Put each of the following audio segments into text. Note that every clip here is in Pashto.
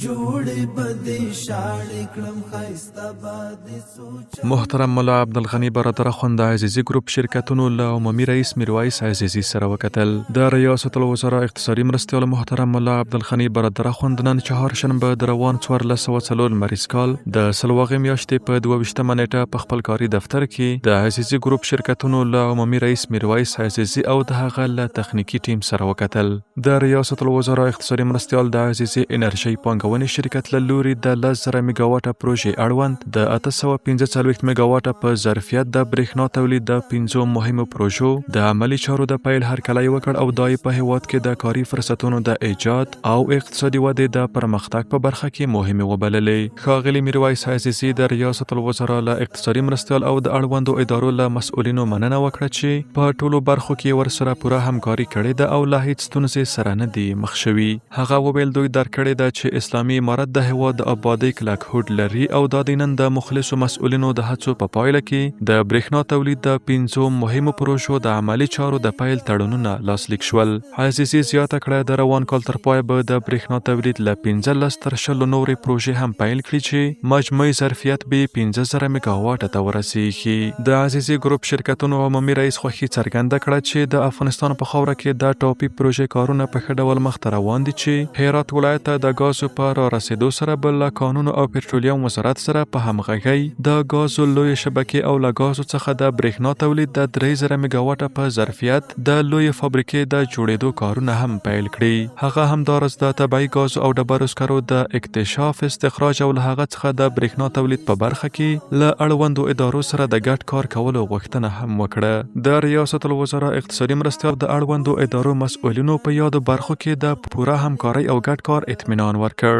جوړې به دې شاړې کړم، ښایسته به دې څو. محترم ملا عبدالغني برادر اخوند د عزیزي ګروپ شرکتونو له عمومي رئیس میرویس عزیزي سره وکتل. د ریاست الوزرا اقتصادي مرستیال محترم ملا عبدالغني برادر اخوند نن چهارشنبه د روان 1404 لمریز کال د سلواغې میاشتې په 22مه نېټه په خپل کاري دفتر کې د عزیزي ګروپ شرکتونو له عمومي رئیس میرویس عزیزي او د هغه له تخنیکي ټیم سره وکتل. د ریاست الوزرا اقتصادي مرستیال د عزیزي انرژۍ پانګونې شرکت له لوري د 10,000 میګاواټه پروژې اړوند د 845 میګاواټه په ظرفیت د برېښنا تولید د پنځو مهمو پروژو د عملي چارو د پیل هرکلی وکړ او دا یې په هېواد کې د کاري فرصتونو د ایجاد او اقتصادي ودې د پرمختګ په برخه کې مهمې وبللې. ښاغلي میرویس عزیزي د ریاست الوزرا له اقتصادي مرستیال او د اړوندو ادارو له مسؤلینو مننه وکړه چې په ټولو برخو کې ورسره پوره همکاري کړې ده او له هیڅ ستونزې سره نه دي مخ شوي. هغه وویل، دوی درک کړې ده چې اسلامي امارت د هېواد د ابادۍ کلک هوډ لري او دا دی نن د مخلصو مسؤلینو د هڅو په پایله کې د برېښنا تولید د پنځو مهمو پروژو د عملي چارو د پیل تړونونه لاسلیک شول. عزیزي زیاته کړه، د روان کال تر پایه به د برېښنا تولید له 15 تر 20 نورې پروژې هم پیل کړي چې مجموعي ظرفیت به یې 5000 میګاواټه ته ورسېږي. د عزیزي ګروپ شرکتونو عمومي رئیس خوښي څرګنده کړه چې د افغانستان په خاوره کې د ټاپي پروژې کارونه په ښه ډول مخته روان دي چې هرات ولایت ته د ګازو په را رسېدو سره به له کانونو او پټرولیم وزارت سره په همغږۍ د ګازو لویې شبکې او له ګازو څخه د برېښنا تولید د 3000 میګاواټه په ظرفیت د لویې فابریکې د جوړېدو کارونه هم پیل کړي. هغه همداراز د طبعي ګازو او ډبرو سکرو د اکتشاف، استخراج او له هغه څخه د برېښنا تولید په برخه کې له اړوندو ادارو سره د ګډ کار کولو غوښتنه هم وکړه. د ریاست الوزرا اقتصادي مرستیال د اړوندو ادارو مسؤلینو په یادو برخو کې د پوره همکارۍ او ګډ کار اطمینان ورکړ.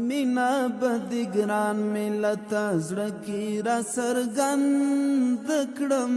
مینا به د ګران ملت زړه کې را څرګند کړم.